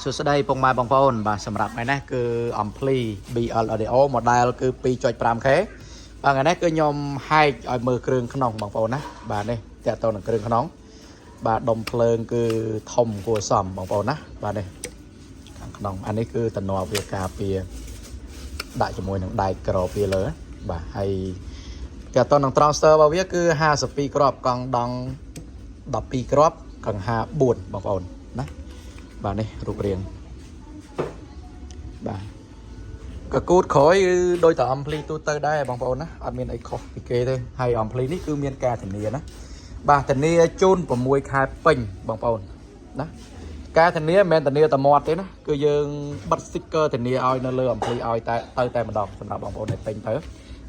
សួស្តីពុកម៉ែបងប្អូនបាទសម្រាប់ថ្ងៃនេះគឺ Ampli BL Audio model គឺ 2.5K បាទថ្ងៃនេះគឺខ្ញុំហែកឲ្យមើលគ្រឿងក្នុងបងប្អូនណាបាទនេះតាក់ទងនឹងគ្រឿងក្នុងបាទដុំភ្លើងគឺធំគួរសមបងប្អូនណាបាទនេះខាងក្នុងអានេះគឺតំណវាការពារដាក់ជាមួយនឹងដែកក្របវាលើបាទហើយតាក់ទងនឹង transistor របស់វាគឺ52គ្រាប់កង់ដង់12គ្រាប់កង្ហា4បងប្អូនណា បាទនេះរូបរាងបាទកកូតក្រោយគឺដូចតែអំភ្លីទូទៅដែរបងប្អូនណាអត់មានអីខុសពីគេទេហើយអំភ្លីនេះគឺមានការធានាណាបាទធានាជូន6ខែពេញបងប្អូនណាការធានាមិនមែនធានាតែមាត់ទេណាគឺយើងបិទ sticker ធានាឲ្យនៅលើអំភ្លីឲ្យតែទៅតែម្ដងសម្រាប់បងប្អូនដែលទិញទៅ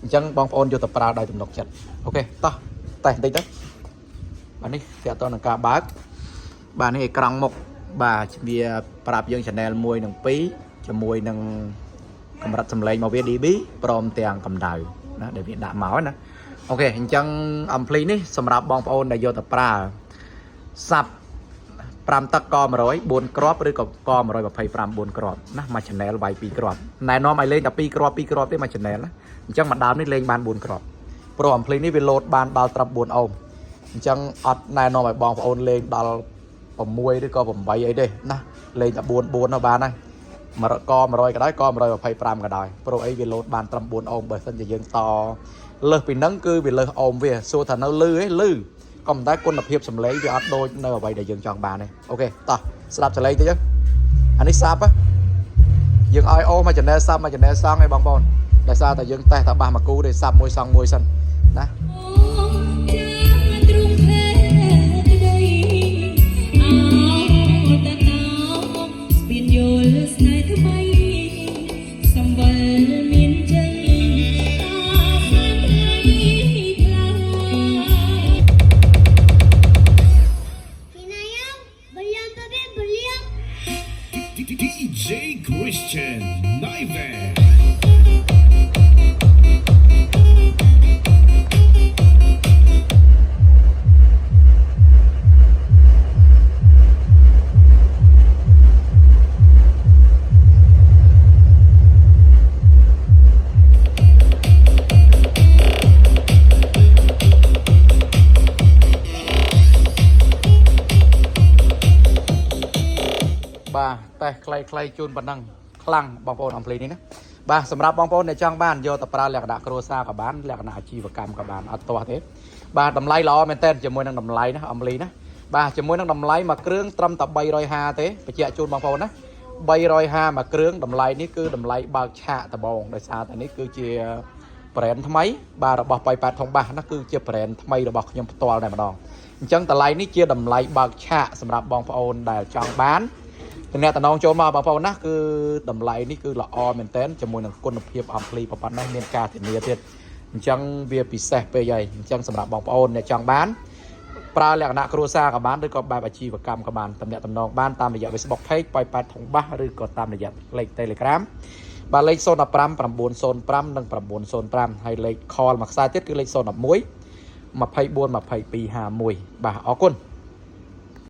អញ្ចឹងបងប្អូនយកទៅប្រើដោយទំនុកចិត្ត OK តោះតេស្តបន្តិចទៅបាទនេះទាក់ទងនឹងការបើក បាទនេះអេក្រង់មុខបាទវាប្រាប់យើង channel 1និង2ជាមួយនឹងកម្រិតសំឡេងរបស់វា dB ព្រមទាំងកម្ដៅណាដែលវាដាក់មកណា OK អញ្ចឹង ampli នេះសម្រាប់បងប្អូនដែលយកទៅប្រើsub 5ទឹកក100 4គ្រាប់ឬក៏ក125 4គ្រាប់ណាមួយ channel វាយ2គ្រាប់ណែនាំឲ្យលេងតែ2គ្រាប់2គ្រាប់ទេមួយ channel ណាអញ្ចឹងមួយដើមនេះលេងបាន4គ្រាប់ព្រោះ ampli នេះវាលោតបានដល់ត្រឹម4អូមអញ្ចឹងអត់ណែនាំឲ្យបងប្អូនលេងដល់ 6ឬក៏8អីទេណាលេងតែ4 4ទៅបានហើយ100ក100ក៏ដោយក125ក៏ដោយព្រោះអីវាលោតបានត្រឹម4អូមបើសិនជាយើងតលើសពីហ្នឹងគឺវាលើសអូមវាសួរថានៅលឺឯងលឺក៏ប៉ុន្តែគុណភាពសំឡេងវាអត់ដូចនៅអ្វីដែលយើងចង់បានទេ OK តោះស្ដាប់សំឡេងតិចទៅអានេះ sub យើងឲ្យអូមក channel sub មក channel សង់ឯងបងប្អូនដោយសារតែយើងតេស្តតែបាសមួយគូទេ sub មួយសង់មួយសិនណា ចាទ្រុងភេក្តីអោតតោស្ពានយល់ស្នេហ៍ថ្មីសំវិលមានជ័យតាសែនថ្លៃថ្លា Kinayang, beliang tabi, beliang. DJ Christian Naive. បាទតេស្តខ្លីៗជូនប៉ុណ្ណឹងខ្លាំងបងប្អូនអំភ្លីនេះណាបាទសម្រាប់បងប្អូនដែលចង់បានយកទៅប្រើលក្ខណៈគ្រួសារក៏បានលក្ខណៈអាជីវកម្មក៏បានអត់ទាស់ទេបាទតម្លៃល្អមែនទែនជាមួយនឹងតម្លៃណាអំភ្លីណាបាទជាមួយនឹងតម្លៃមួយគ្រឿងត្រឹមតែ350ទេបញ្ជាក់ជូនបងប្អូនណា350មួយគ្រឿងតម្លៃនេះគឺតម្លៃបើកឆាកដបងដោយសារតែនេះគឺជា brand ថ្មីបាទរបស់ប៉ៃប៉ែតថងបាសណាគឺជា brand ថ្មីរបស់ខ្ញុំផ្ទាល់តែម្ដងអញ្ចឹងតម្លៃនេះជាតម្លៃបើកឆាកសម្រាប់បងប្អូនដែលចង់បាន តំណតំណងចូលមកបងប្អូនណាគឺតម្លៃនេះគឺល្អមែនតើជាមួយនឹងគុណភាពអំភ្លីប៉ុណ្ណេះមានការធានាទៀតអញ្ចឹងវាពិសេសពេកហើយអញ្ចឹងសម្រាប់បងប្អូនអ្នកចង់បានប្រើលក្ខណៈគ្រួសារក៏បានឬក៏បែបអាជីវកម្មក៏បានតំណតំណងបានតាមរយៈ Facebook Page ប៉ោយប៉ែតថងបាសឬក៏តាមរយៈលេខ Telegram បាទលេខ015 905និង905ហើយលេខ call មួយខ្សែទៀតគឺលេខ011 24 22 51បាទអរគុណ។